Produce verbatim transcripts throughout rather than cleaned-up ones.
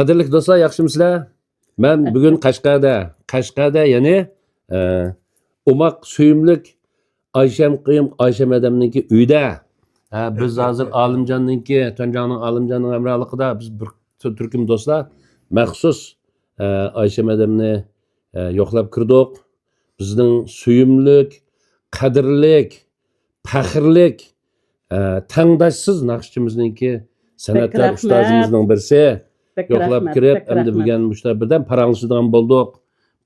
قەدىرلىك دوستلار، ياخشىمۇسىلەر؟ مەن بۈگۈن قەشقەردە، قەشقەردە، يەنى، ئە، ئوماق سۆيۈملۈك ئايشەم قىيىم، ئايشەم ھەدەمنىڭكى ئۆيىدە. ھە، بىز ھازىر ئالىمجاننىڭكى، تۇەنجاڭنىڭ، ئالىمجاننىڭ ھەمراھلىقىدا بىز بىر تۈ-، تۈركۈم دوستلار مەخسۇس، ئە، ئايشەم ھەدەمنى، ئە، يوقلاپ كىردۇق. بىزنىڭ سۆيۈملۈك، قەدىرلىك، پەخىرلىك، ئە، تەڭداشسىز ناخشىچىمىزنىڭكى سەنئەتكار ئۇستازىمىزنىڭ بىرسى. يوقلاپ كىرىپ، ئەمدى بۈگۈن مۇشۇنداق بىردەم پاراڭلىشىدىغان بولدۇق.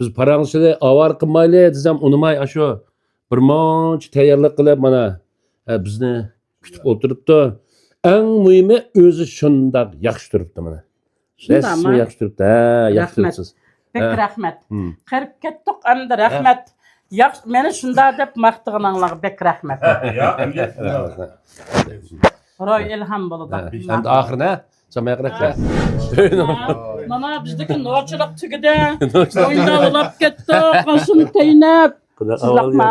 بىز پاراڭلىشىلى، ئاۋارە قىلمايلى دېسەم، ئۇنىماي، ئاشۇ بىر مۇنچە تەييارلىق قىلىپ، مانا، ئە، بىزنى كۈتۈپ ئولتۇرۇپتۇ. ئەڭ مۇھىمى، ئۆزى شۇنداق ياخشى تۇرۇپتۇ، مانا. رەسمىي ياخشى تۇرۇپتۇ. ھە، ياخشى تۇرۇپسىز. بەك رەھمەت. قېرىپ كەتتۇق ئەمدى، رەھمەت. ياخشى، مېنى شۇنداق دەپ ماختىغىنىڭلارغا بەك رەھمەت. روي ئىلھام بولىدۇ. ئەمدى ئاخىرىنى، سەن ماياقراق. مانا بىزدىكى نوچىلىق تۈگىدى. ئويناۋلاپ كەتتۇق، قاشىم تەينەپ. سىزلەقما؟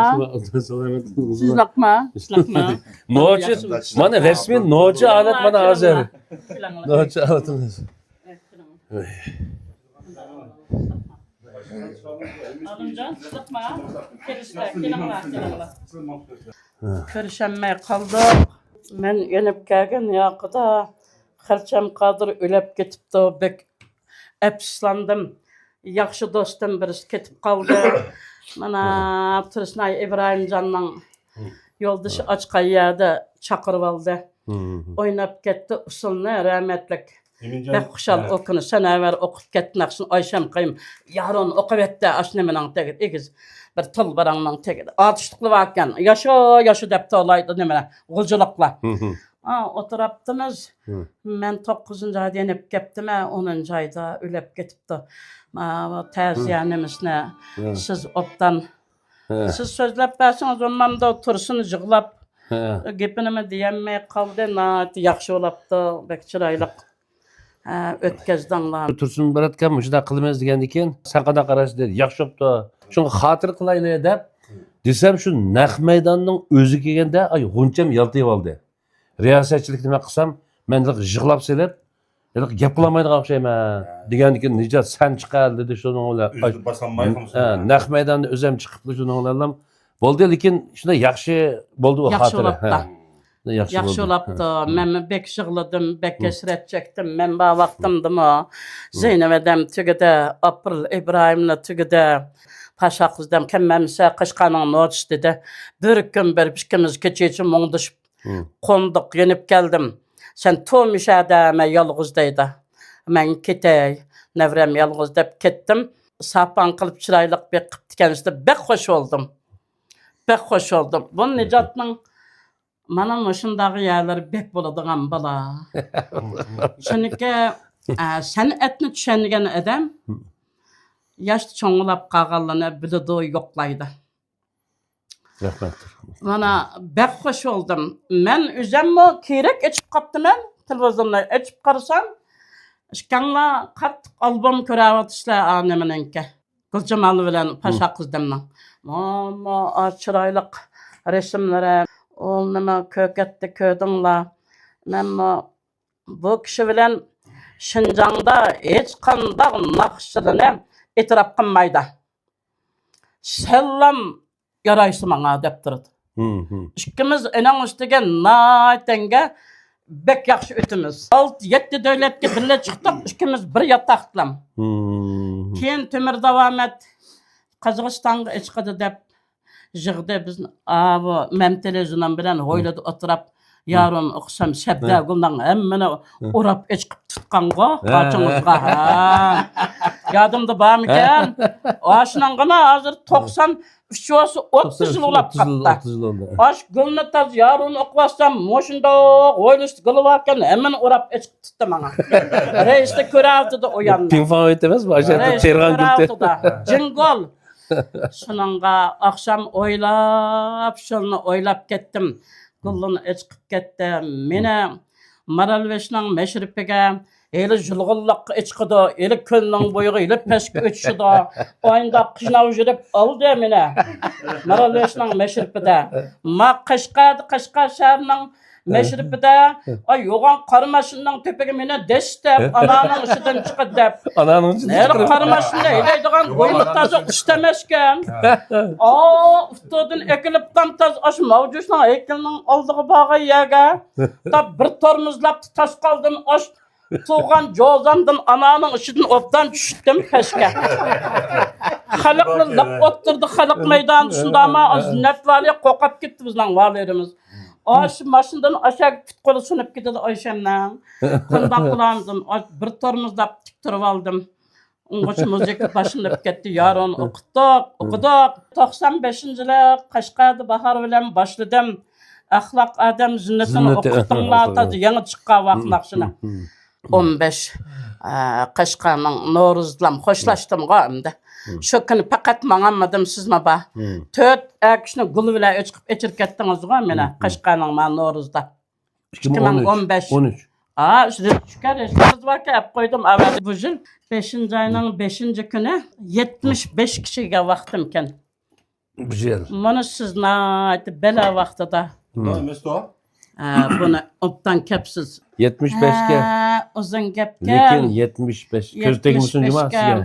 سىزلەقما؟ سىزلەقما؟ نوچى، مانا رەسمىي نوچى ھالەت مانا ھازىر. نوچى ھالىتىمىز. ئالىمجان، سىزلەقما؟ كېلىشتە، كېلىڭلار، كېلىڭلار. كۆرۈشەلمەي قالدۇق. مەن يېنىپ كەلگەن ياقىدا خەرچەم قادىر ئۆلۈپ كېتىپتۇ. بەك ئەپسۇسلاندىم. ياخشى دوستۇم بىرسى كېتىپ قالدى. مانا تۇرسۇنئاي ئىبراھىمجاننىڭ يولدىشى ئاچقان يەردە چاقىرىۋالدى. ئويناپ كەتتى ئۇسسۇلنى رەھمەتلىك. بەك خۇشال ئۇ كۈنى سەنەۋەر ئوقۇپ كەتتى ناخشىنى ئايشەم قايىم. يارۇن ئوقۇۋەتتى ئاشۇ نېمىنىڭ تېگىدە ئېگىز. بىر تۇلبىراڭنىڭ تېگىدە. ئاتۇشلۇقلار باركەن. ياشا، ياشا دەپ توۋلايدۇ نېمىلەر. غۇلجىلىقلار. ئا، ئولتۇراپتىمىز. مەن توققۇزىنچى ئايدا يېنىپ كەپتىمەن، ئونىنچى ئايدا ئۆلۈپ كېتىپتۇ. ما، تەزىيە نېمىسىنى سىز ئوبدان، سىز سۆزلەپ بەرسىڭىز بولمامدۇ، تۇرسۇن يىغلاپ، گېپىنىمۇ دېيەلمەي قالدى. ناھايىتى ياخشى بولاپتۇ، بەك چىرايلىق. ھە، ئۆتكەزدىڭلار. تۇرسۇن باراتكەن، مۇشۇنداق قىلىمىز دېگەندىكىن، سەن قانداق قارارسىز دېدى. ياخشى بوپتۇ. شۇڭا خاتىرە قىلايلى دەپ دېسەم، شۇ نەق مەيداننىڭ ئۆزى كەلگەندە، ئاي، غۇنچەم يالتىيىۋالدى. رىياسەتچىلىك نېمە قىلسام، مەن ھېلىقى يىغلاپ سېلىپ، ھېلىقى گەپ قىلالمايدىغان ئوخشايمەن دېگەندىكىن، نىجات سەن چىقار دېدى شۇنىڭ بىلەن. ئۆزى باسالماي قالمىسۇن. ھە، نەق مەيداندا ئۆزۈم چىقىپلا شۇنىڭ بىلەن بولدى، لېكىن شۇنداق ياخشى بولدى ئۇ خاتىرە. ياخشى بوپتۇ. ياخشى بوپتۇ. مەنمۇ بەك يىغلىدىم، بەك ھەسرەت چەكتىم. مەن بار ۋاقتىمدىمۇ زەينەپ ھەدەم تۈگىدى، ئاپرېل ئىبراھىملا تۈگىدى. پاشا قىزدەم كەلمەمسە قەشقەرنىڭ نوچىسى دېدى. بىر كۈن بېرىپ ئىككىمىز كېچىچە مۇڭدىشىپ قوندۇق، يېنىپ كەلدىم. سەن تۇرمىشە دە، مەن يالغۇز دەيدۇ. مەن كېتەي، نەۋرەم يالغۇز دەپ كەتتىم. ساپان قىلىپ چىرايلىق بېقىپتىكەنسىز دەپ بەك خوش بولدۇم. بەك خوش بولدۇم. بۇ نىجاتنىڭ مانا مۇشۇنداق يەرلىرى بەك بولىدىغان بالا. چۈنكى، ئە، سەنئەتنى چۈشەنگەن ئادەم ياشتا چوڭلاپ قالغانلارنى بىلىدۇ، يوقلايدۇ. رەھمەت. مانا، بەك خوش بولدۇم. مەن ئۆزۈممۇ كېرەك ئېچىپ قاپتىمەن. تېلېۋىزورنى ئېچىپ قارىسام، ئىككىڭلار قاتتىق ئالبوم كۆرۈۋاتىسىلەر، ئا، نېمىنىڭكى. گۈلجامال بىلەن پاشا قىزدەمنىڭ. ماما، ئا، چىرايلىق رەسىملىرى. ئۇ نېمە كۆكەتتە كۆردۈڭلار. مەنمۇ بۇ كىشى بىلەن شىنجاڭدا ھېچقانداق ناخشىچىلىرىنى ئېتىراپ قىلمايدۇ. سەللام يارايسىز ماڭا دەپ تۇرىدۇ. ئىككىمىز ئېنىڭ ئۈستىگە ناھايىتەڭگە بەك ياخشى ئۆتىمىز. ئالتە، يەتتە دۆلەتكە بىللە چىقتۇق، ئىككىمىز بىر ياتاقتىلا. كېيىن تۆمۈر داۋامەت قازاقىستانغا ئېچىقىدۇ دەپ يىغدى بىزنى. ئاۋۇ مەمتىلى زۇنۇم بىلەن ھويلىدا ئولتۇراپ، يارۇن ئوقۇسام، سەبدەگۈلنىڭ ھەممىنى ئۇراپ ئېچىقىپ تۇتقانغۇ، قاچىڭىزغا. ھە. يادىمدا بارمىكەن؟ ئاشۇنىڭغىنا ھازىر توقسان ئۈچ بولسا، ئوتتۇز يىل بولاپ قاپتۇ. ئاشۇ گۈلنى تاز يارۇن ئوقۇۋاتسام، مۇشۇنداق ھويلىسىدا گۈلى باركەن، ھەممىنى ئۇراپ ئېچىقىپ تۇتتى ماڭا. رەئىستە كۆرەلتىدۇ ئۇ ياندا. پىڭفاڭ ئېيتىمىز، بۇ ئاشۇ تېرىغان گۈلدى. جىڭگول. شۇنىڭغا ئاخشام ئويلاپ، شۇنى ئويلاپ كەتتىم. گۈلنى ئېچىقىپ كەتتى. مېنى مارالبېشىنىڭ مەشرىپىگە، ھېلى يۇلغۇنلۇققا ئېچىقىدۇ، ھېلى كۆلنىڭ بويىغا، ھېلى پەسكە ئۆتۈشىدۇ. ئاينداق قىيناۋ يۈرۈپ ئالدى مېنى. مارالبېشىنىڭ مەشرىپىدە. ما قەشقەردە، قەشقەر شەھىرىنىڭ مەشرىپىدە، ئاي، يوغان قارا ماشىنىنىڭ تۆپىگە مېنى دەسسەپ، ئانانىڭ ئىشىدىن چىقىپ دەپ. ئانانىڭ ئىشىدىن چىقىرىپ. قارا ماشىنىنى ھەيدەيدىغان بويلۇق تازا ئۇستا ئەمەسكەن. ئا، ئۇستىدىن ئېكىلىپ تام تاز ئاش ماۋجۇشنىڭ ھەيكىلىنىڭ ئالدىغا بارغان يەرگە تا بىر تورمۇزلاپ تاس قالدىم. ئاش تۇغان جوزامدىن ئانانىڭ ئىشىدىن ئوبدان چۈشتۈم پەشكە. خەلقنى لىق ئوتتۇرىدا خەلق مەيدانىدا شۇنداما زىننەت ۋالى قوقاپ كەتتى بىزنىڭ ۋالىرىمىز. ئاشۇ ماشىنىدىن ئاشاق پۇت قولى سۇنۇپ كېتىدۇ ئايشەمنىڭ. قانداق قىلامدىم؟ ئاش-، بىر تورمۇزلاپ تىك تۇرۇپ ئالدىم. ئۇنغىچە مۇزىكا باشلىنىپ كەتتى. يارۇن ئوقۇتتۇق، ئوقۇدۇق. توقسان بەشىنچى يىلى قەشقەردە باھار بىلەن باشلىدىم. ئەخلاق ئادەم زىننىتىنى زىننىتى، ئوقۇتتۇڭلار، تازا يېڭى چىققان ۋاقىت ناخشىنى. ئون بەش، ئە، قەشقەرنىڭ نورۇزلام خوشلاشتىمغۇ ئەمدى. شۇ كۈنى پەقەت ماڭالمىدىم، سىزمۇ بار. تۆت ئەر كىشىنى گۈل بىلەن ئۆچ قىلىپ ئۆچۈرۈپ كەتتىڭىزغۇ مانا قەشقەرنىڭ مانا نورۇزدا. ئىككى مىڭ ئون بەش. ئىككى مىڭ ئون ئۈچ. ئا، شۇ شۈكۈر، ھېچ باركەن ئەپ قويدۇم. ئەۋەتتى بۇ يىل بەشىنچى ئاينىڭ بەشىنچى كۈنى يەتمىش بەش كىشىگە باقتىمكەن. بۇ يىل. مانا سىز ناھايىتى بەلا ۋاقتىدا. نېمە ئەمەستۇ؟ ھە، بۇنى ئوبدان كەپسىز. يەتمىش بەشكە. ھە، ئۇزۇن گەپكە. لېكىن يەتمىش بەش. كۆز تەگمىسۇن جۇما سىزگە.